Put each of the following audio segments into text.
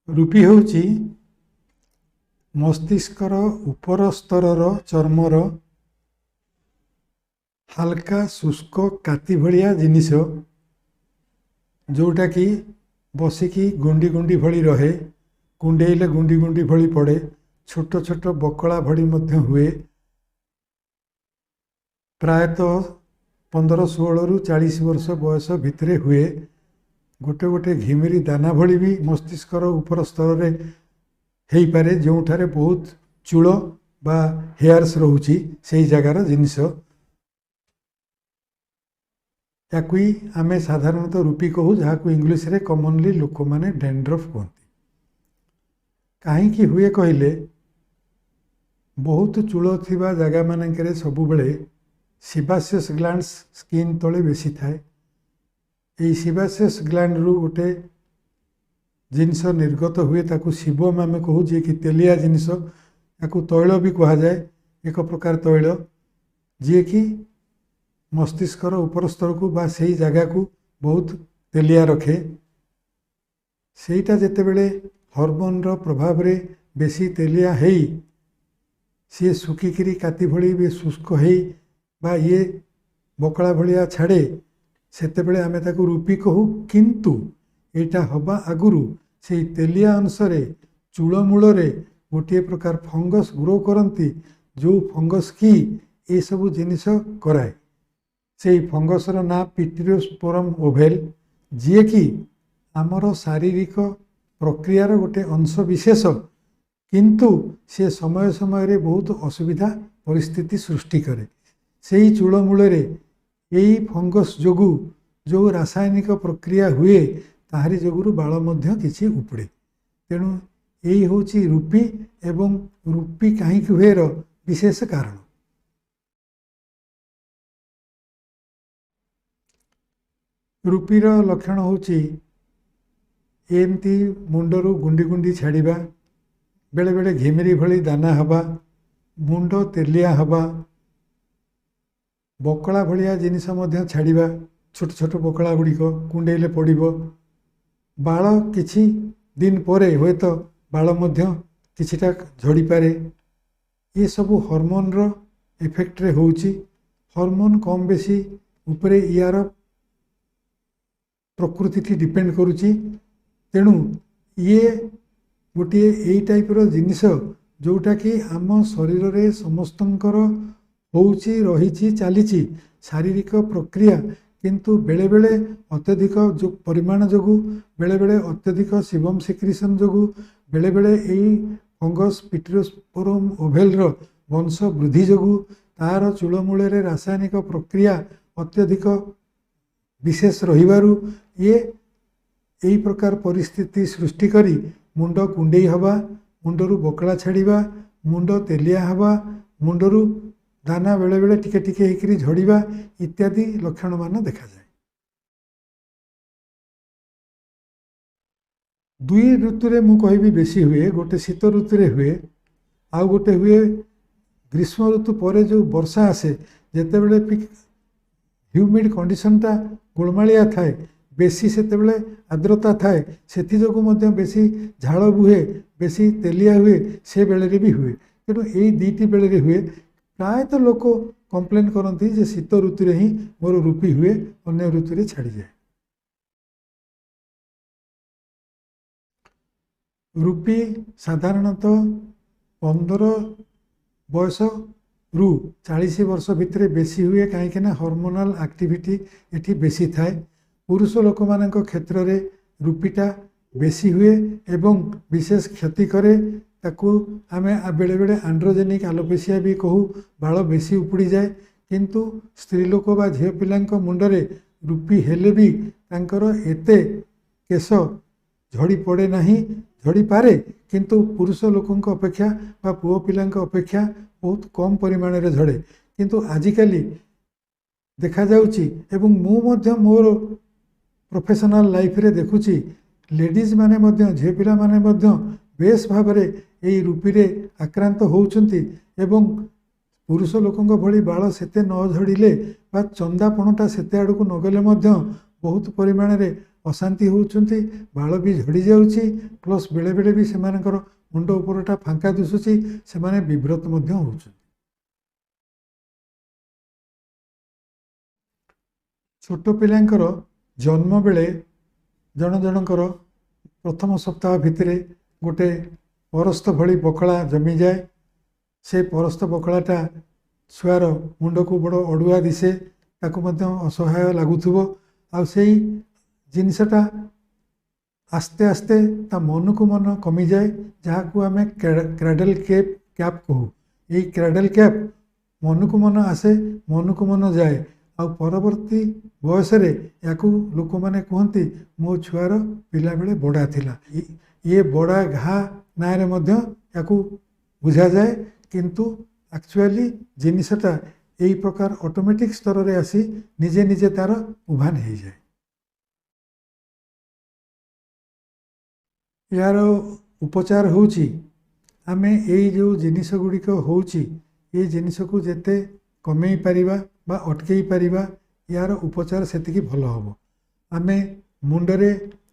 ରୁପି ହେଉଛି ମସ୍ତିଷ୍କର ଉପର ସ୍ତରର ଚର୍ମର ହାଲକା ଶୁଷ୍କ କାତି ଭଳିଆ ଜିନିଷ, ଯେଉଁଟାକି ବସିକି ଗୁଣ୍ଡି ଗୁଣ୍ଡି ଭଳି ରହେ, କୁଣ୍ଡେଇଲେ ଗୁଣ୍ଡି ଗୁଣ୍ଡି ଭଳି ପଡ଼େ, ଛୋଟ ଛୋଟ ବକଳା ଭଳି ମଧ୍ୟ ହୁଏ। ପ୍ରାୟତଃ 15 16ରୁ 40 ବର୍ଷ ବୟସ ଭିତରେ ହୁଏ। ଗୋଟେ ଗୋଟେ ଘିମିରି ଦାନା ଭଳି ବି ମସ୍ତିଷ୍କର ଉପର ସ୍ତରରେ ହେଇପାରେ, ଯେଉଁଠାରେ ବହୁତ ଚୂଳ ବା ହେୟାର୍ସ ରହୁଛି ସେଇ ଜାଗାର ଜିନିଷ। ତାକୁ ହିଁ ଆମେ ସାଧାରଣତଃ ରୁପି କହୁ, ଯାହାକୁ ଇଂଲିଶରେ କମନଲି ଲୋକମାନେ ଡେଣ୍ଡ୍ରଫ୍ କୁହନ୍ତି। କାହିଁକି ହୁଏ କହିଲେ, ବହୁତ ଚୂଳ ଥିବା ଜାଗାମାନଙ୍କରେ ସବୁବେଳେ ସିବାସିୟସ୍ ଗ୍ଲାଣ୍ଡସ୍ ସ୍କିନ୍ ତଳେ ବେଶୀ ଥାଏ। ଏଇ ସିବାସିୟସ୍ ଗ୍ଲାଣ୍ଡରୁ ଗୋଟେ ଜିନିଷ ନିର୍ଗତ ହୁଏ, ତାକୁ ସିବମ୍ ଆମେ କହୁ, ଯିଏକି ତେଲିଆ ଜିନିଷ, ତାକୁ ତୈଳ ବି କୁହାଯାଏ, ଏକ ପ୍ରକାର ତୈଳ, ଯିଏକି ମସ୍ତିଷ୍କର ଉପର ସ୍ତରକୁ ବା ସେଇ ଜାଗାକୁ ବହୁତ ତେଲିଆ ରଖେ। ସେଇଟା ଯେତେବେଳେ ହରମୋନ୍ର ପ୍ରଭାବରେ ବେଶୀ ତେଲିଆ ହେଇ ସିଏ ଶୁଖିକିରି କାତି ଭଳି ବି ଶୁଷ୍କ ହେଇ ବା ଇଏ ବକଳା ଭଳିଆ ଛାଡ଼େ, ସେତେବେଳେ ଆମେ ତାକୁ ରୁପି କହୁ। କିନ୍ତୁ ଏଇଟା ହେବା ଆଗରୁ ସେଇ ତେଲିଆ ଅଂଶରେ ଚୂଳମୂଳରେ ଗୋଟିଏ ପ୍ରକାର ଫଙ୍ଗସ୍ ଗ୍ରୋ କରନ୍ତି, ଯେଉଁ ଫଙ୍ଗସ୍ କି ଏସବୁ ଜିନିଷ କରାଏ। ସେଇ ଫଙ୍ଗସ୍ର ନାଁ ପିଟ୍ରିଓସ୍ପୋରମ୍ ଓଭେଲ୍, ଯିଏକି ଆମର ଶାରୀରିକ ପ୍ରକ୍ରିୟାର ଗୋଟେ ଅଂଶ ବିଶେଷ, କିନ୍ତୁ ସେ ସମୟ ସମୟରେ ବହୁତ ଅସୁବିଧା ପରିସ୍ଥିତି ସୃଷ୍ଟି କରେ। ସେଇ ଚୂଳମୂଳରେ ଏଇ ଫଙ୍ଗସ୍ ଯୋଗୁଁ ଯେଉଁ ରାସାୟନିକ ପ୍ରକ୍ରିୟା ହୁଏ, ତାହାରି ଯୋଗୁରୁ ବାଳ ମଧ୍ୟ କିଛି ଉପୁଡ଼େ। ତେଣୁ ଏଇ ହେଉଛି ରୁପି ଏବଂ ରୁପି କାହିଁକି ହୁଏର ବିଶେଷ କାରଣ। ରୁପିର ଲକ୍ଷଣ ହେଉଛି ଏମିତି ମୁଣ୍ଡରୁ ଗୁଣ୍ଡି ଗୁଣ୍ଡି ଛାଡ଼ିବା, ବେଳେବେଳେ ଘିମିରି ଭଳି ଦାନା ହେବା, ମୁଣ୍ଡ ତେଲିଆ ହେବା, ବକଳା ଭଳିଆ ଜିନିଷ ମଧ୍ୟ ଛାଡ଼ିବା, ଛୋଟ ଛୋଟ ବକଳା ଗୁଡ଼ିକ କୁଣ୍ଡେଇଲେ ପଡ଼ିବ, ବାଳ କିଛି ଦିନ ପରେ ହୁଏତ ବାଳ ମଧ୍ୟ କିଛିଟା ଝଡ଼ିପାରେ। ଏସବୁ ହରମୋନ୍ର ଏଫେକ୍ଟରେ ହେଉଛି। ହରମୋନ୍ କମ୍ ବେଶୀ ଉପରେ ୟାର ପ୍ରକୃତିଟି ଡିପେଣ୍ଡ କରୁଛି। ତେଣୁ ଇଏ ଗୋଟିଏ ଏଇ ଟାଇପ୍ର ଜିନିଷ ଯେଉଁଟାକି ଆମ ଶରୀରରେ ସମସ୍ତଙ୍କର ହେଉଛି, ରହିଛି, ଚାଲିଛି ଶାରୀରିକ ପ୍ରକ୍ରିୟା, କିନ୍ତୁ ବେଳେବେଳେ ଅତ୍ୟଧିକ ପରିମାଣ ଯୋଗୁଁ, ବେଳେବେଳେ ଅତ୍ୟଧିକ ସିବମ୍ ସିକ୍ରିସନ୍ ଯୋଗୁଁ, ବେଳେବେଳେ ଏଇ ଫଙ୍ଗସ୍ ପିଟ୍ରୋସ୍ପୋରମ୍ ଓଭେଲ୍ର ବଂଶ ବୃଦ୍ଧି ଯୋଗୁଁ ତା'ର ଚୂଳମୂଳରେ ରାସାୟନିକ ପ୍ରକ୍ରିୟା ଅତ୍ୟଧିକ ବିଶେଷ ରହିବାରୁ ଇଏ ଏହି ପ୍ରକାର ପରିସ୍ଥିତି ସୃଷ୍ଟି କରି ମୁଣ୍ଡ କୁଣ୍ଡେଇ ହେବା, ମୁଣ୍ଡରୁ ବକଳା ଛାଡ଼ିବା, ମୁଣ୍ଡ ତେଲିଆ ହେବା, ମୁଣ୍ଡରୁ ଦାନା ବେଳେବେଳେ ଟିକେ ଟିକେ ହେଇକରି ଝଡ଼ିବା ଇତ୍ୟାଦି ଲକ୍ଷଣମାନ ଦେଖାଯାଏ। ଦୁଇ ଋତୁରେ ମୁଁ କହିବି ବେଶୀ ହୁଏ। ଗୋଟେ ଶୀତ ଋତୁରେ ହୁଏ, ଆଉ ଗୋଟେ ହୁଏ ଗ୍ରୀଷ୍ମ ଋତୁ ପରେ ଯେଉଁ ବର୍ଷା ଆସେ, ଯେତେବେଳେ ହ୍ୟୁମିଡ଼ କଣ୍ଡିସନଟା ଗୋଳମାଳିଆ ଥାଏ, ବେଶୀ ସେତେବେଳେ ଆର୍ଦ୍ରତା ଥାଏ, ସେଥିଯୋଗୁଁ ମଧ୍ୟ ବେଶୀ ଝାଳ ବୁହେ, ବେଶୀ ତେଲିଆ ହୁଏ, ସେ ବେଳରେ ବି ହୁଏ। ତେଣୁ ଏଇ ଦୁଇଟି ବେଳରେ ହୁଏ। ପ୍ରାୟତଃ ଲୋକ କମ୍ପ୍ଲେନ୍ କରନ୍ତି ଯେ ଶୀତ ଋତୁରେ ହିଁ ମୋର ରୁପି ହୁଏ, ଅନ୍ୟ ଋତୁରେ ଛାଡ଼ିଯାଏ। ରୁପି ସାଧାରଣତଃ 15 ବୟସରୁ 40 ବର୍ଷ ଭିତରେ ବେଶୀ ହୁଏ, କାହିଁକିନା ହରମୋନାଲ୍ ଆକ୍ଟିଭିଟି ଏଠି ବେଶୀ ଥାଏ। ପୁରୁଷ ଲୋକମାନଙ୍କ କ୍ଷେତ୍ରରେ ରୁପିଟା ବେଶୀ ହୁଏ ଏବଂ ବିଶେଷ କ୍ଷତି କରେ। ତାକୁ ଆମେ ବେଳେବେଳେ ଆଣ୍ଡ୍ରୋଜେନିକ୍ ଆଲୋପେସିଆ ବି କହୁ, ବାଳ ବେଶୀ ଉପୁଡ଼ିଯାଏ। କିନ୍ତୁ ସ୍ତ୍ରୀ ଲୋକ ବା ଝିଅ ପିଲାଙ୍କ ମୁଣ୍ଡରେ ରୁପି ହେଲେ ବି ତାଙ୍କର ଏତେ କେଶ ଝଡ଼ି ପଡ଼େ ନାହିଁ, ଝଡ଼ିପାରେ, କିନ୍ତୁ ପୁରୁଷ ଲୋକଙ୍କ ଅପେକ୍ଷା ବା ପୁଅ ପିଲାଙ୍କ ଅପେକ୍ଷା ବହୁତ କମ୍ ପରିମାଣରେ ଝଡ଼େ। କିନ୍ତୁ ଆଜିକାଲି ଦେଖାଯାଉଛି, ଏବଂ ମୁଁ ମଧ୍ୟ ମୋର ପ୍ରଫେସନାଲ୍ ଲାଇଫ୍ରେ ଦେଖୁଛି, ଲେଡ଼ିଜ୍ ମାନେ ମଧ୍ୟ, ଝିଅ ପିଲାମାନେ ମଧ୍ୟ ବେଶ ଭାବରେ ଏଇ ରୁପିରେ ଆକ୍ରାନ୍ତ ହେଉଛନ୍ତି ଏବଂ ପୁରୁଷ ଲୋକଙ୍କ ଭଳି ବାଳ ସେତେ ନ ଝଡ଼ିଲେ ବା ଚନ୍ଦାପଣଟା ସେତେ ଆଡ଼କୁ ନଗଲେ ମଧ୍ୟ ବହୁତ ପରିମାଣରେ ଅଶାନ୍ତି ହେଉଛନ୍ତି, ବାଳ ବି ଝଡ଼ିଯାଉଛି, ପ୍ଲସ୍ ବେଳେବେଳେ ବି ସେମାନଙ୍କର ମୁଣ୍ଡ ଉପରଟା ଫାଙ୍କା ଦିଶୁଛି, ସେମାନେ ବିବ୍ରତ ମଧ୍ୟ ହେଉଛନ୍ତି। ଛୋଟ ପିଲାଙ୍କର ଜନ୍ମ ବେଳେ ଜଣ ଜଣଙ୍କର ପ୍ରଥମ ସପ୍ତାହ ଭିତରେ ଗୋଟେ ପରସ୍ତ ଭଳି ବକଳା ଜମିଯାଏ। ସେ ପରସ୍ତ ବକଳାଟା ଛୁଆର ମୁଣ୍ଡକୁ ବଡ଼ ଅଡ଼ୁଆ ଦିଶେ, ତାକୁ ମଧ୍ୟ ଅସହାୟ ଲାଗୁଥିବ। ଆଉ ସେଇ ଜିନିଷଟା ଆସ୍ତେ ଆସ୍ତେ ତା ମନକୁ ମନ କମିଯାଏ, ଯାହାକୁ ଆମେ କ୍ରାଡେଲ୍ କ୍ୟାପ୍ କହୁ। ଏଇ କ୍ରାଡେଲ୍ କ୍ୟାପ୍ ମନକୁ ମନ ଆସେ, ମନକୁ ମନ ଯାଏ। ଆଉ ପରବର୍ତ୍ତୀ ବୟସରେ ୟାକୁ ଲୋକମାନେ କୁହନ୍ତି ମୋ ଛୁଆର ପିଲାବେଳେ ବଡ଼ା ଥିଲା। ଇଏ ବଡ଼ା ଘା ନାଁରେ ମଧ୍ୟ ୟାକୁ ବୁଝାଯାଏ, କିନ୍ତୁ ଆକ୍ଚୁଆଲି ଜିନିଷଟା ଏଇ ପ୍ରକାର ଅଟୋମେଟିକ୍ ସ୍ତରରେ ଆସି ନିଜେ ନିଜେ ତାର ଉଭାନ ହେଇଯାଏ। ଏହାର ଉପଚାର ହେଉଛି ଆମେ ଏଇ ଯେଉଁ ଜିନିଷ ଗୁଡ଼ିକ ହେଉଛି ଏଇ ଜିନିଷକୁ ଯେତେ କମେଇ ପାରିବା ବା ଅଟକେଇ ପାରିବା, ଏହାର ଉପଚାର ସେତିକି ଭଲ ହେବ। ଆମେ ମୁଣ୍ଡରେ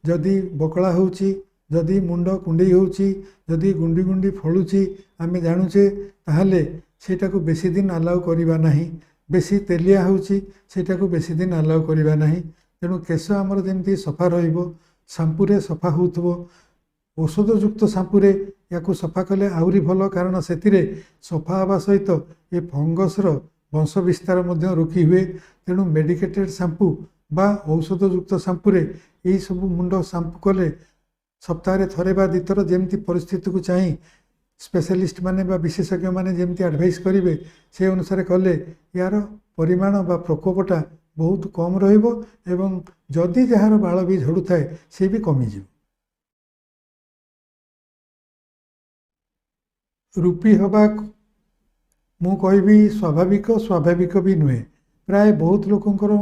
ଯଦି ବକଳା ହେଉଛି, ଯଦି ମୁଣ୍ଡ କୁଣ୍ଡେଇ ହେଉଛି, ଯଦି ଗୁଣ୍ଡି ଗୁଣ୍ଡି ଫଳୁଛି ଆମେ ଜାଣୁଛେ, ତାହେଲେ ସେଇଟାକୁ ବେଶୀ ଦିନ ଆଲାଉ କରିବା ନାହିଁ। ବେଶୀ ତେଲିଆ ହେଉଛି, ସେଇଟାକୁ ବେଶୀ ଦିନ ଆଲାଉ କରିବା ନାହିଁ। ତେଣୁ କେଶ ଆମର ଯେମିତି ସଫା ରହିବ, ସାମ୍ପୁରେ ସଫା ହେଉଥିବ, ଔଷଧଯୁକ୍ତ ସାମ୍ପୁରେ ୟାକୁ ସଫା କଲେ ଆହୁରି ଭଲ, କାରଣ ସେଥିରେ ସଫା ହେବା ସହିତ ଏ ଫଙ୍ଗସର ବଂଶ ବିସ୍ତାର ମଧ୍ୟ ରୋକି ହୁଏ। ତେଣୁ ମେଡ଼ିକେଟେଡ଼ ସାମ୍ପୁ ବା ଔଷଧଯୁକ୍ତ ସାମ୍ପୁରେ ଏଇସବୁ ମୁଣ୍ଡ ସାମ୍ପୁ କଲେ ସପ୍ତାହରେ ଥରେ ବା ଦୁଇଥର, ଯେମିତି ପରିସ୍ଥିତିକୁ ଚାହିଁ ସ୍ପେଶାଲିଷ୍ଟ ମାନେ ବା ବିଶେଷଜ୍ଞମାନେ ଯେମିତି ଆଡ଼ଭାଇସ୍ କରିବେ ସେ ଅନୁସାରେ କଲେ ୟାର ପରିମାଣ ବା ପ୍ରକୋପଟା ବହୁତ କମ୍ ରହିବ, ଏବଂ ଯଦି ଯାହାର ବାଳ ବି ଝଡ଼ୁଥାଏ ସେ ବି କମିଯିବ। ରୁପି ହେବା ମୁଁ କହିବି ସ୍ୱାଭାବିକ, ସ୍ୱାଭାବିକ ବି ନୁହେଁ। ପ୍ରାୟ ବହୁତ ଲୋକଙ୍କର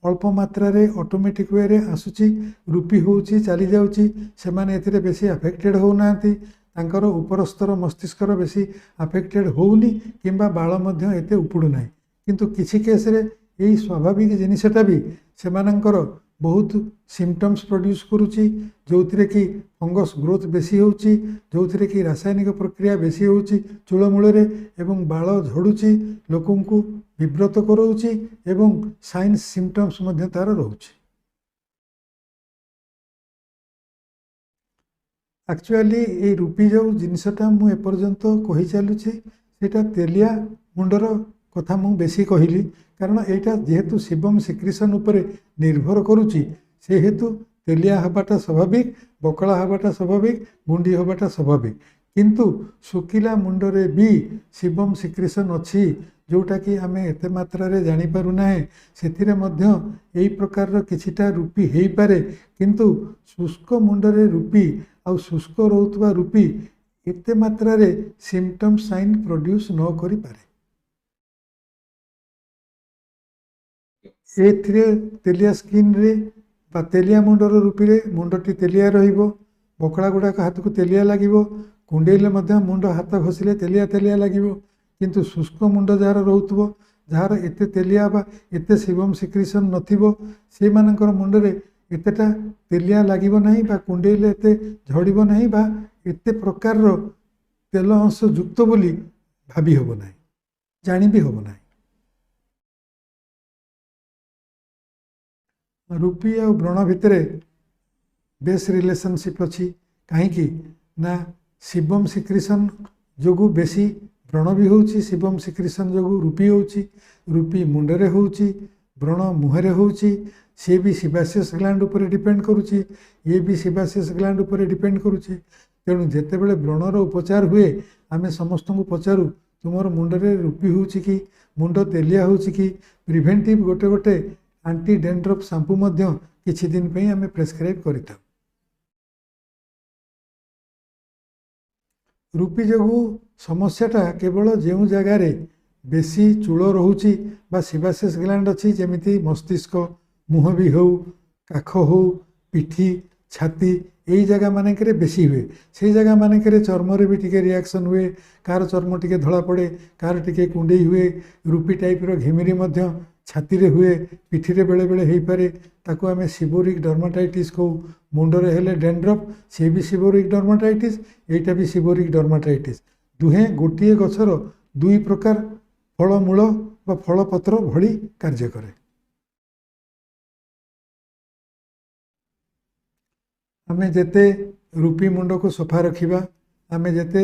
ଅଳ୍ପ ମାତ୍ରାରେ ଅଟୋମେଟିକ୍ ୱେରେ ଆସୁଛି, ରୁପି ହେଉଛି, ଚାଲିଯାଉଛି। ସେମାନେ ଏଥିରେ ବେଶୀ ଆଫେକ୍ଟେଡ଼ ହେଉନାହାନ୍ତି, ତାଙ୍କର ଉପର ସ୍ତର ମସ୍ତିଷ୍କର ବେଶୀ ଆଫେକ୍ଟେଡ଼ ହେଉନି କିମ୍ବା ବାଳ ମଧ୍ୟ ଏତେ ଉପୁଡ଼ୁନାହିଁ। କିନ୍ତୁ କିଛି କେସ୍ରେ ଏଇ ସ୍ୱାଭାବିକ ଜିନିଷଟା ବି ସେମାନଙ୍କର ବହୁତ ସିମ୍ପଟମ୍ସ ପ୍ରଡ୍ୟୁସ୍ କରୁଛି, ଯେଉଁଥିରେ କି ଫଙ୍ଗସ୍ ଗ୍ରୋଥ୍ ବେଶୀ ହେଉଛି, ଯେଉଁଥିରେ କି ରାସାୟନିକ ପ୍ରକ୍ରିୟା ବେଶୀ ହେଉଛି ଚୂଳମୂଳରେ, ଏବଂ ବାଳ ଝଡ଼ୁଛି, ଲୋକଙ୍କୁ ବିବ୍ରତ କରାଉଛି, ଏବଂ ସାଇନ୍ସ ସିମ୍ପଟମ୍ସ ମଧ୍ୟ ତା'ର ରହୁଛି। ଆକ୍ଚୁଆଲି ଏଇ ରୁପି ଯେଉଁ ଜିନିଷଟା ମୁଁ ଏପର୍ଯ୍ୟନ୍ତ କହି ଚାଲୁଛି, ସେଇଟା ତେଲିଆ ମୁଣ୍ଡର କଥା ମୁଁ ବେଶୀ କହିଲି, କାରଣ ଏଇଟା ଯେହେତୁ ସିବମ୍ ସିକ୍ରିସନ୍ ଉପରେ ନିର୍ଭର କରୁଛି, ସେହେତୁ ତେଲିଆ ହେବାଟା ସ୍ୱାଭାବିକ, ବକଳା ହେବାଟା ସ୍ୱାଭାବିକ, ଗୁଣ୍ଡି ହେବାଟା ସ୍ୱାଭାବିକ। କିନ୍ତୁ ଶୁଖିଲା ମୁଣ୍ଡରେ ବି ସିବମ୍ ସିକ୍ରିସନ୍ ଅଛି, ଯେଉଁଟାକି ଆମେ ଏତେ ମାତ୍ରାରେ ଜାଣିପାରୁନାହେଁ, ସେଥିରେ ମଧ୍ୟ ଏଇ ପ୍ରକାରର କିଛିଟା ରୁପି ହେଇପାରେ। କିନ୍ତୁ ଶୁଷ୍କ ମୁଣ୍ଡରେ ରୁପି ଆଉ ଶୁଷ୍କ ରହୁଥିବା ରୁପି ଏତେ ମାତ୍ରାରେ ସିମ୍ପଟମ୍ ସାଇନ୍ ପ୍ରଡ୍ୟୁସ୍ ନ କରିପାରେ। ଏଥିରେ ତେଲିଆ ସ୍କିନ୍ରେ ବା ତେଲିଆ ମୁଣ୍ଡର ରୁପିରେ ମୁଣ୍ଡଟି ତେଲିଆ ରହିବ, ବକଳା ଗୁଡ଼ାକ ହାତକୁ ତେଲିଆ ଲାଗିବ, କୁଣ୍ଡେଇଲେ ମଧ୍ୟ ମୁଣ୍ଡ ହାତ ଘଷିଲେ ତେଲିଆ ତେଲିଆ ଲାଗିବ। କିନ୍ତୁ ଶୁଷ୍କ ମୁଣ୍ଡ ଯାହାର ରହୁଥିବ, ଯାହାର ଏତେ ତେଲିଆ ବା ଏତେ ସିବମ୍ ସିକ୍ରିସନ୍ ନଥିବ, ସେମାନଙ୍କର ମୁଣ୍ଡରେ ଏତେଟା ତେଲିଆ ଲାଗିବ ନାହିଁ ବା କୁଣ୍ଡେଇଲେ ଏତେ ଝଡ଼ିବ ନାହିଁ ବା ଏତେ ପ୍ରକାରର ତେଲ ଅଂଶ ଯୁକ୍ତ ବୋଲି ଭାବି ହେବ ନାହିଁ, ଜାଣି ବି ହେବ ନାହିଁ। ରୁପି ଆଉ ବ୍ରଣ ଭିତରେ ବେଶ ରିଲେସନସିପ୍ ଅଛି। କାହିଁକି ନା ସିବମ୍ ସିକ୍ରିସନ୍ ଯୋଗୁଁ ବେଶୀ ବ୍ରଣ ବି ହେଉଛି, ସିବମ୍ ସିକ୍ରିସନ୍ ଯୋଗୁଁ ରୁପି ହେଉଛି, ରୁପି ମୁଣ୍ଡରେ ହେଉଛି, ବ୍ରଣ ମୁହଁରେ ହେଉଛି। ସିଏ ବି ସିବାସିୟସ୍ ଗ୍ଲାଣ୍ଡ ଉପରେ ଡିପେଣ୍ଡ କରୁଛି, ଇଏ ବି ସିବାସିୟସ୍ ଗ୍ଲାଣ୍ଡ ଉପରେ ଡିପେଣ୍ଡ କରୁଛି। ତେଣୁ ଯେତେବେଳେ ବ୍ରଣର ଉପଚାର ହୁଏ, ଆମେ ସମସ୍ତଙ୍କୁ ପଚାରୁ ତୁମର ମୁଣ୍ଡରେ ରୁପି ହେଉଛି କି, ମୁଣ୍ଡ ତେଲିଆ ହେଉଛି କି? ପ୍ରିଭେଣ୍ଟିଭ୍ ଗୋଟେ ଗୋଟେ ଆଣ୍ଟି ଡେଣ୍ଡ୍ରଫ୍ ସାମ୍ପୁ ମଧ୍ୟ କିଛି ଦିନ ପାଇଁ ଆମେ ପ୍ରେସକ୍ରାଇବ୍ କରିଥାଉ। ରୁପି ଯୋଗୁଁ ସମସ୍ୟାଟା କେବଳ ଯେଉଁ ଜାଗାରେ ବେଶୀ ଚୂଳ ରହୁଛି ବା ସିବାସିୟସ୍ ଗ୍ଲାଣ୍ଡ ଅଛି, ଯେମିତି ମସ୍ତିଷ୍କ, ମୁହଁ ବି ହେଉ, କାଖ ହେଉ, ପିଠି, ଛାତି, ଏଇ ଜାଗା ମାନଙ୍କରେ ବେଶୀ ହୁଏ। ସେଇ ଜାଗା ମାନଙ୍କରେ ଚର୍ମରେ ବି ଟିକେ ରିଆକ୍ସନ୍ ହୁଏ, କାହାର ଚର୍ମ ଟିକେ ଧଳା ପଡ଼େ, କାହାର ଟିକେ କୁଣ୍ଡେଇ ହୁଏ, ରୁପି ଟାଇପ୍ର ଘିମିରି ମଧ୍ୟ ଛାତିରେ ହୁଏ, ପିଠିରେ ବେଳେବେଳେ ହେଇପାରେ, ତାକୁ ଆମେ ସିବୋରିକ୍ ଡର୍ମାଟାଇଟିସ୍ କହୁ। ମୁଣ୍ଡରେ ହେଲେ ଡେଣ୍ଡ୍ରଫ୍, ସିଏ ବି ସିବୋରିକ୍ ଡର୍ମାଟାଇଟିସ୍, ଏଇଟା ବି ସିବୋରିକ୍ ଡର୍ମାଟାଇଟିସ୍। ଦୁହେଁ ଗୋଟିଏ ଗଛର ଦୁଇ ପ୍ରକାର ଫଳମୂଳ ବା ଫଳପତ୍ର ଭଳି କାର୍ଯ୍ୟ କରେ। ଆମେ ଯେତେ ରୁପି ମୁଣ୍ଡକୁ ସଫା ରଖିବା, ଆମେ ଯେତେ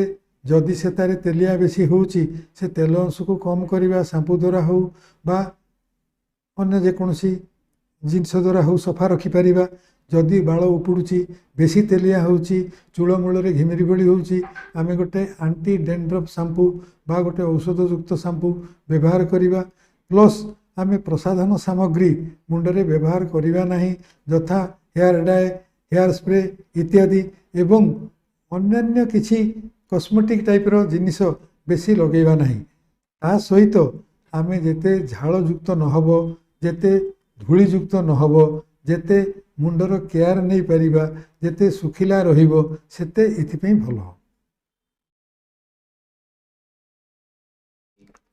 ଯଦି ସେତାରେ ତେଲିଆ ବେଶୀ ହେଉଛି ସେ ତେଲ ଅଂଶକୁ କମ୍ କରିବା, ସାମ୍ପୁ ଦ୍ୱାରା ହେଉ ବା ଅନ୍ୟ ଯେକୌଣସି ଜିନିଷ ଦ୍ୱାରା ହେଉ ସଫା ରଖିପାରିବା। ଯଦି ବାଳ ଉପୁଡ଼ୁଛି, ବେଶୀ ତେଲିଆ ହେଉଛି, ଚୂଳ ମୂଳରେ ଘିମିରି ଭଳି ହେଉଛି, ଆମେ ଗୋଟେ ଆଣ୍ଟି ଡେଣ୍ଡ୍ରଫ୍ ସାମ୍ପୁ ବା ଗୋଟେ ଔଷଧଯୁକ୍ତ ସାମ୍ପୁ ବ୍ୟବହାର କରିବା। ପ୍ଲସ୍ ଆମେ ପ୍ରସାଧନ ସାମଗ୍ରୀ ମୁଣ୍ଡରେ ବ୍ୟବହାର କରିବା ନାହିଁ, ଯଥା ହେୟାର ଡାଏ, ହେୟାର ସ୍ପ୍ରେ ଇତ୍ୟାଦି, ଏବଂ ଅନ୍ୟାନ୍ୟ କିଛି କସ୍ମେଟିକ୍ ଟାଇପ୍ର ଜିନିଷ ବେଶୀ ଲଗାଇବା ନାହିଁ। ତା ସହିତ ଆମେ ଯେତେ ଝାଳଯୁକ୍ତ ନ ହେବ, ଯେତେ ଧୂଳିଯୁକ୍ତ ନ ହେବ, ଯେତେ ମୁଣ୍ଡର କେୟାର ନେଇପାରିବା, ଯେତେ ଶୁଖିଲା ରହିବ, ସେତେ ଏଥିପାଇଁ ଭଲ।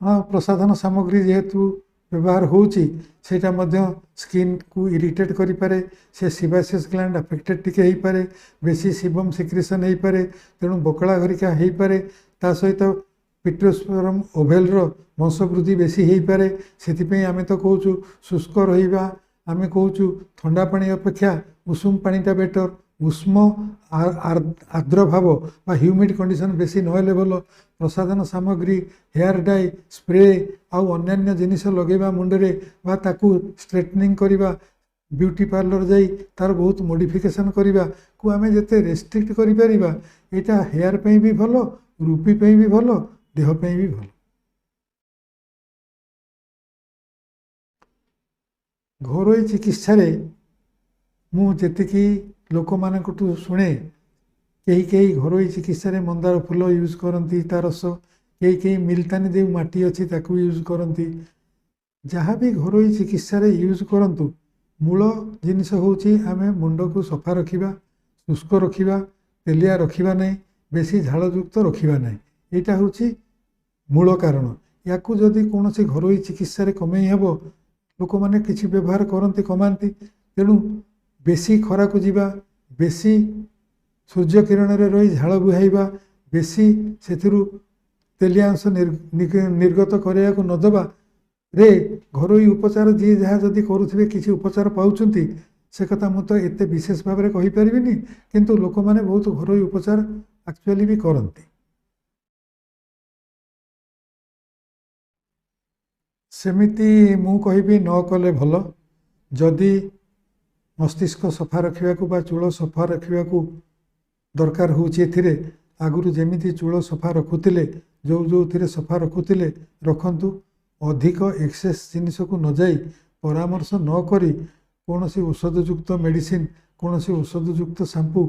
ହଁ, ପ୍ରସାଧନ ସାମଗ୍ରୀ ଯେହେତୁ ବ୍ୟବହାର ହେଉଛି ସେଇଟା ମଧ୍ୟ ସ୍କିନ୍କୁ ଇରିଟେଟ୍ କରିପାରେ, ସେ ସିବାସିୟସ୍ ଗ୍ଲାଣ୍ଡ ଆଫେକ୍ଟେଡ଼ ଟିକେ ହେଇପାରେ, ବେଶୀ ସିବମ୍ ସିକ୍ରିସନ୍ ହେଇପାରେ, ତେଣୁ ବକଳା ଘରିକା ହେଇପାରେ। ତା ସହିତ ପିଟ୍ରୋସ୍ପରମ୍ ଓଭେଲ୍ର ବଂଶବୃଦ୍ଧି ବେଶୀ ହେଇପାରେ। ସେଥିପାଇଁ ଆମେ ତ କହୁଛୁ ଶୁଷ୍କ ରହିବା, ଆମେ କହୁଛୁ ଥଣ୍ଡା ପାଣି ଅପେକ୍ଷା ଉଷୁମ ପାଣିଟା ବେଟର୍, ଉଷ୍ମ ଆର୍ଦ୍ର ଭାବ ବା ହ୍ୟୁମିଡ଼ କଣ୍ଡିସନ୍ ବେଶୀ ନହେଲେ ଭଲ। ପ୍ରସାଧନ ସାମଗ୍ରୀ, ହେୟାର ଡାଇ, ସ୍ପ୍ରେ ଆଉ ଅନ୍ୟାନ୍ୟ ଜିନିଷ ଲଗାଇବା ମୁଣ୍ଡରେ ବା ତାକୁ ଷ୍ଟ୍ରେଟନିଂ କରିବା, ବ୍ୟୁଟି ପାର୍ଲର ଯାଇ ତାର ବହୁତ ମୋଡ଼ିଫିକେସନ୍ କରିବାକୁ ଆମେ ଯେତେ ରେଷ୍ଟ୍ରିକ୍ଟ କରିପାରିବା, ଏଇଟା ହେୟାର ପାଇଁ ବି ଭଲ, ରୁପି ପାଇଁ ବି ଭଲ, ଦେହ ପାଇଁ ବି ଭଲ। ଘରୋଇ ଚିକିତ୍ସାରେ ମୁଁ ଯେତିକି ଲୋକମାନଙ୍କଠୁ ଶୁଣେ, କେହି କେହି ଘରୋଇ ଚିକିତ୍ସାରେ ମନ୍ଦାର ଫୁଲ ୟୁଜ୍ କରନ୍ତି ତା ରସ, କେହି କେହି ମିଲତାନି ଯେଉଁ ମାଟି ଅଛି ତାକୁ ୟୁଜ୍ କରନ୍ତି। ଯାହା ବି ଘରୋଇ ଚିକିତ୍ସାରେ ୟୁଜ୍ କରନ୍ତୁ, ମୂଳ ଜିନିଷ ହେଉଛି ଆମେ ମୁଣ୍ଡକୁ ସଫା ରଖିବା, ଶୁଷ୍କ ରଖିବା, ତେଲିଆ ରଖିବା ନାହିଁ, ବେଶୀ ଝାଳଯୁକ୍ତ ରଖିବା ନାହିଁ। ଏଇଟା ହେଉଛି ମୂଳ କାରଣ। ୟାକୁ ଯଦି କୌଣସି ଘରୋଇ ଚିକିତ୍ସାରେ କମେଇ ହେବ, ଲୋକମାନେ କିଛି ବ୍ୟବହାର କରନ୍ତି, କମାନ୍ତି। ତେଣୁ ବେଶୀ ଖରାକୁ ଯିବା, ବେଶୀ ସୂର୍ଯ୍ୟ କିରଣରେ ରହି ଝାଳ ବୁହାଇବା, ବେଶୀ ସେଥିରୁ ତେଲିଆ ଅଂଶ ନିର୍ଗତ କରିବାକୁ ନଦେବା ରେ ଘରୋଇ ଉପଚାର ଯିଏ ଯାହା ଯଦି କରୁଥିବେ କିଛି ଉପଚାର ପାଉଛନ୍ତି, ସେ କଥା ମୁଁ ତ ଏତେ ବିଶେଷ ଭାବରେ କହିପାରିବିନି, କିନ୍ତୁ ଲୋକମାନେ ବହୁତ ଘରୋଇ ଉପଚାର ଆକ୍ଚୁଆଲି ବି କରନ୍ତି। ସେମିତି ମୁଁ କହିବି ନ କଲେ ଭଲ। ଯଦି ମସ୍ତିଷ୍କ ସଫା ରଖିବାକୁ ବା ଚୂଳ ସଫା ରଖିବାକୁ ଦରକାର ହେଉଛି, ଏଥିରେ ଆଗରୁ ଯେମିତି ଚୂଳ ସଫା ରଖୁଥିଲେ, ଯେଉଁ ଯେଉଁଥିରେ ସଫା ରଖୁଥିଲେ ରଖନ୍ତୁ। ଅଧିକ ଏକ୍ସେସ୍ ଜିନିଷକୁ ନ ଯାଇ ପରାମର୍ଶ ନ କରି କୌଣସି ଔଷଧଯୁକ୍ତ ମେଡ଼ିସିନ, କୌଣସି ଔଷଧଯୁକ୍ତ ସାମ୍ପୁ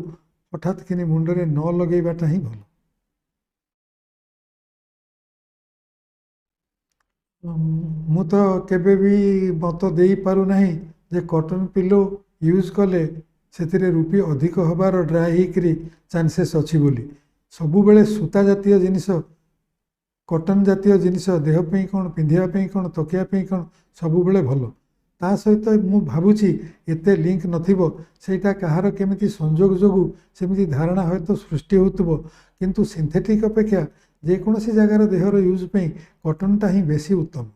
ହଠାତ୍ କିନି ମୁଣ୍ଡରେ ନ ଲଗାଇବାଟା ହିଁ ଭଲ। ମୁଁ ତ କେବେ ବି ମତ ଦେଇପାରୁନାହିଁ ଯେ କଟନ୍ ପିଲୋ ୟୁଜ୍ କଲେ ସେଥିରେ ରୁପି ଅଧିକ ହେବାର ଡ୍ରାଏ ହେଇକରି ଚାନ୍ସେସ୍ ଅଛି ବୋଲି। ସବୁବେଳେ ସୂତା ଜାତୀୟ ଜିନିଷ, କଟନ୍ ଜାତୀୟ ଜିନିଷ ଦେହ ପାଇଁ କ'ଣ, ପିନ୍ଧିବା ପାଇଁ କ'ଣ, ତକିଆ ପାଇଁ କ'ଣ, ସବୁବେଳେ ଭଲ। ତା ସହିତ ମୁଁ ଭାବୁଛି ଏତେ ଲିଙ୍କ ନଥିବ, ସେଇଟା କାହାର କେମିତି ସଂଯୋଗ ଯୋଗୁଁ ସେମିତି ଧାରଣା ହୁଏତ ସୃଷ୍ଟି ହେଉଥିବ, କିନ୍ତୁ ସିନ୍ଥେଟିକ୍ ଅପେକ୍ଷା ଯେକୌଣସି ଜାଗାର ଦେହର ୟୁଜ୍ ପାଇଁ କଟନ୍ଟା ହିଁ ବେଶୀ ଉତ୍ତମ।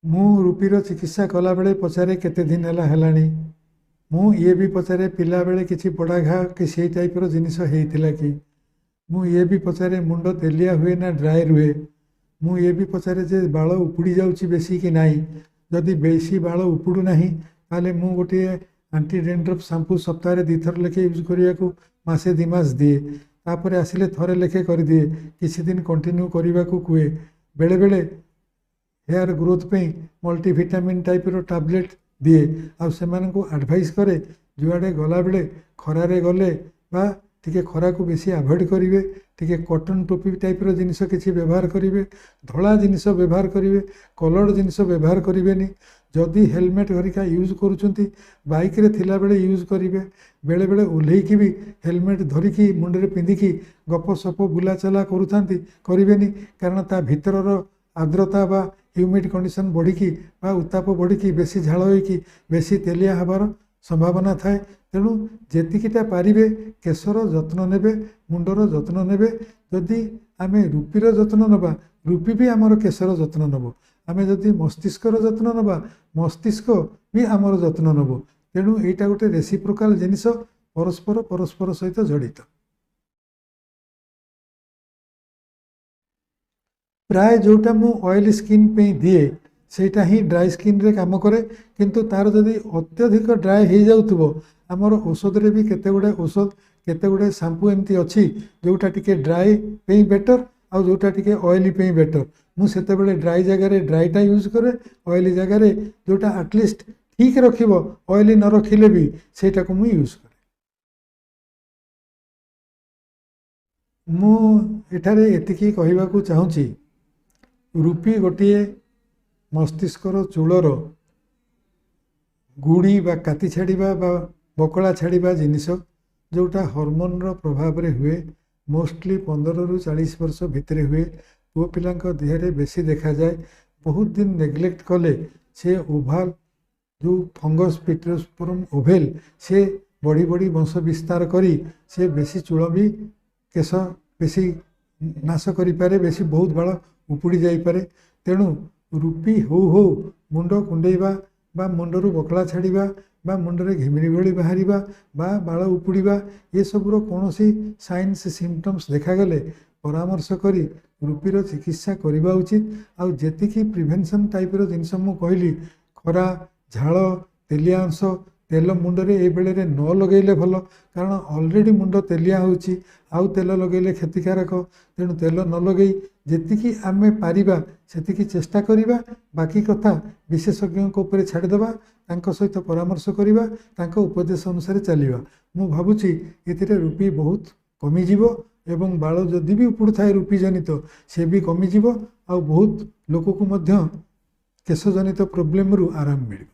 ମୁଁ ରୁପିର ଚିକିତ୍ସା କଲାବେଳେ ପଚାରେ କେତେ ଦିନ ହେଲା ହେଲାଣି। ମୁଁ ଇଏ ବି ପଚାରେ ପିଲାବେଳେ କିଛି ପୋଡ଼ା ଘା କି ସେଇ ଟାଇପ୍ର ଜିନିଷ ହେଇଥିଲା କି। ମୁଁ ଇଏ ବି ପଚାରେ ମୁଣ୍ଡ ତେଲିଆ ହୁଏ ନା ଡ୍ରାଏ ରୁହେ। ମୁଁ ଇଏ ବି ପଚାରେ ଯେ ବାଳ ଉପୁଡ଼ି ଯାଉଛି ବେଶୀ କି ନାହିଁ। ଯଦି ବେଶୀ ବାଳ ଉପୁଡ଼ୁ ନାହିଁ, ତାହେଲେ ମୁଁ ଗୋଟିଏ ଆଣ୍ଟି ଡେଣ୍ଡ୍ରଫ୍ ସାମ୍ପୁ ସପ୍ତାହରେ 2 ଥର ଲେଖେ ୟୁଜ୍ କରିବାକୁ ମାସେ 2 ମାସ ଦିଏ। ତାପରେ ଆସିଲେ ଥରେ ଲେଖେ କରିଦିଏ, କିଛି ଦିନ କଣ୍ଟିନ୍ୟୁ କରିବାକୁ କୁହେ। ବେଳେବେଳେ ହେୟାର ଗ୍ରୋଥ୍ ପାଇଁ ମଲ୍ଟିଭିଟାମିନ୍ ଟାଇପ୍ର ଟାବଲେଟ୍ ଦିଏ। ଆଉ ସେମାନଙ୍କୁ ଆଡ଼ଭାଇସ୍ କରେ ଯୁଆଡ଼େ ଗଲାବେଳେ ଖରାରେ ଗଲେ ବା ଟିକେ ଖରାକୁ ବେଶୀ ଆଭଏଡ଼ କରିବେ, ଟିକେ କଟନ୍ ଟୋପି ଟାଇପ୍ର ଜିନିଷ କିଛି ବ୍ୟବହାର କରିବେ, ଧଳା ଜିନିଷ ବ୍ୟବହାର କରିବେ, କଲର୍ଡ଼ ଜିନିଷ ବ୍ୟବହାର କରିବେନି। ଯଦି ହେଲମେଟ୍ ହେରିକା ୟୁଜ୍ କରୁଛନ୍ତି, ବାଇକ୍ରେ ଥିଲାବେଳେ ୟୁଜ୍ କରିବେ। ବେଳେବେଳେ ଓହ୍ଲେଇକି ବି ହେଲମେଟ୍ ଧରିକି ମୁଣ୍ଡରେ ପିନ୍ଧିକି ଗପସପ ବୁଲାଚଲା କରୁଥାନ୍ତି, କରିବେନି, କାରଣ ତା ଭିତରର ଆର୍ଦ୍ରତା ବା ହ୍ୟୁମିଡ଼ କଣ୍ଡିସନ୍ ବଢ଼ିକି ବା ଉତ୍ତାପ ବଢ଼ିକି ବେଶୀ ଝାଳ ହେଇକି ବେଶୀ ତେଲିଆ ହେବାର ସମ୍ଭାବନା ଥାଏ। ତେଣୁ ଯେତିକିଟା ପାରିବେ କେଶର ଯତ୍ନ ନେବେ, ମୁଣ୍ଡର ଯତ୍ନ ନେବେ। ଯଦି ଆମେ ରୁପିର ଯତ୍ନ ନେବା, ରୁପି ବି ଆମର କେଶର ଯତ୍ନ ନେବ। ଆମେ ଯଦି ମସ୍ତିଷ୍କର ଯତ୍ନ ନେବା, ମସ୍ତିଷ୍କ ବି ଆମର ଯତ୍ନ ନେବ। ତେଣୁ ଏଇଟା ଗୋଟେ ରେସିପ୍ରୋକାଲ ଜିନିଷ, ପରସ୍ପର ପରସ୍ପର ସହିତ ଜଡ଼ିତ। ପ୍ରାୟ ଯେଉଁଟା ମୁଁ ଅଏଲି ସ୍କିନ୍ ପାଇଁ ଦିଏ ସେଇଟା ହିଁ ଡ୍ରାଏ ସ୍କିନ୍ରେ କାମ କରେ, କିନ୍ତୁ ତା'ର ଯଦି ଅତ୍ୟଧିକ ଡ୍ରାଏ ହେଇଯାଉଥିବ, ଆମର ଔଷଧରେ ବି କେତେ ଗୁଡ଼ିଏ ଔଷଧ, କେତେ ଗୁଡ଼ିଏ ସାମ୍ପୁ ଏମିତି ଅଛି ଯେଉଁଟା ଟିକେ ଡ୍ରାଏ ପାଇଁ ବେଟର୍ ଆଉ ଯେଉଁଟା ଟିକେ ଅଏଲି ପାଇଁ ବେଟର୍। ମୁଁ ସେତେବେଳେ ଡ୍ରାଏ ଜାଗାରେ ଡ୍ରାଏଟା ୟୁଜ୍ କରେ, ଅଏଲି ଜାଗାରେ ଯେଉଁଟା ଆଟଲିଷ୍ଟ ଠିକ୍ ରଖିବ, ଅଏଲି ନ ରଖିଲେ ବି, ସେଇଟାକୁ ମୁଁ ୟୁଜ୍ କରେ। ମୁଁ ଏଠାରେ ଏତିକି କହିବାକୁ ଚାହୁଁଛି, ରୁପି ଗୋଟିଏ ମସ୍ତିଷ୍କର ଚୂଳର ଗୁଡ଼ି ବା କାତି ଛାଡ଼ିବା ବା ବକଳା ଛାଡ଼ିବା ଜିନିଷ, ଯେଉଁଟା ହରମୋନ୍ର ପ୍ରଭାବରେ ହୁଏ। ମୋଷ୍ଟଲି 15ରୁ 40 ବର୍ଷ ଭିତରେ ହୁଏ, ପୁଅ ପିଲାଙ୍କ ଦେହରେ ବେଶୀ ଦେଖାଯାଏ। ବହୁତ ଦିନ ନେଗ୍ଲେକ୍ଟ କଲେ ସେ ଓଭାଲ ଯେଉଁ ଫଙ୍ଗସ୍ ପିଟ୍ରୋସ୍ପୋରମ୍ ଓଭେଲ୍, ସେ ବଢ଼ି ବଢ଼ି ବଂଶ ବିସ୍ତାର କରି ସେ ବେଶୀ ଚୂଳ ବି କେଶ ବେଶୀ ନାଶ କରିପାରେ, ବେଶୀ ବହୁତ ବାଳ ଉପୁଡ଼ି ଯାଇପାରେ। ତେଣୁ ରୁପି ହଉ ହଉ ମୁଣ୍ଡ କୁଣ୍ଡେଇବା ବା ମୁଣ୍ଡରୁ ବକଳା ଛାଡ଼ିବା ବା ମୁଣ୍ଡରେ ଘିମିରି ଭଳି ବାହାରିବା ବା ବାଳ ଉପୁଡ଼ିବା, ଏସବୁର କୌଣସି ସାଇନ୍ସ ସିମ୍ପଟମ୍ସ ଦେଖାଗଲେ ପରାମର୍ଶ କରି ରୁପିର ଚିକିତ୍ସା କରିବା ଉଚିତ। ଆଉ ଯେତିକି ପ୍ରିଭେନ୍ସନ୍ ଟାଇପ୍ର ଜିନିଷ ମୁଁ କହିଲି, ଖରା, ଝାଳ, ତେଲିଆ ଅଂଶ, ତେଲ ମୁଣ୍ଡରେ ଏ ବେଳରେ ନ ଲଗେଇଲେ ଭଲ, କାରଣ ଅଲରେଡ଼ି ମୁଣ୍ଡ ତେଲିଆ ହେଉଛି, ଆଉ ତେଲ ଲଗେଇଲେ କ୍ଷତିକାରକ। ତେଣୁ ତେଲ ନ ଲଗେଇ ଯେତିକି ଆମେ ପାରିବା ସେତିକି ଚେଷ୍ଟା କରିବା, ବାକି କଥା ବିଶେଷଜ୍ଞଙ୍କ ଉପରେ ଛାଡ଼ିଦେବା, ତାଙ୍କ ସହିତ ପରାମର୍ଶ କରିବା, ତାଙ୍କ ଉପଦେଶ ଅନୁସାରେ ଚାଲିବା। ମୁଁ ଭାବୁଛି ଏଥିରେ ରୁପି ବହୁତ କମିଯିବ ଏବଂ ବାଳ ଯଦି ବି ଉପୁଡ଼ୁଥାଏ ରୁପି ଜନିତ, ସେ ବି କମିଯିବ, ଆଉ ବହୁତ ଲୋକକୁ ମଧ୍ୟ କେଶଜନିତ ପ୍ରୋବ୍ଲେମରୁ ଆରାମ ମିଳିବ।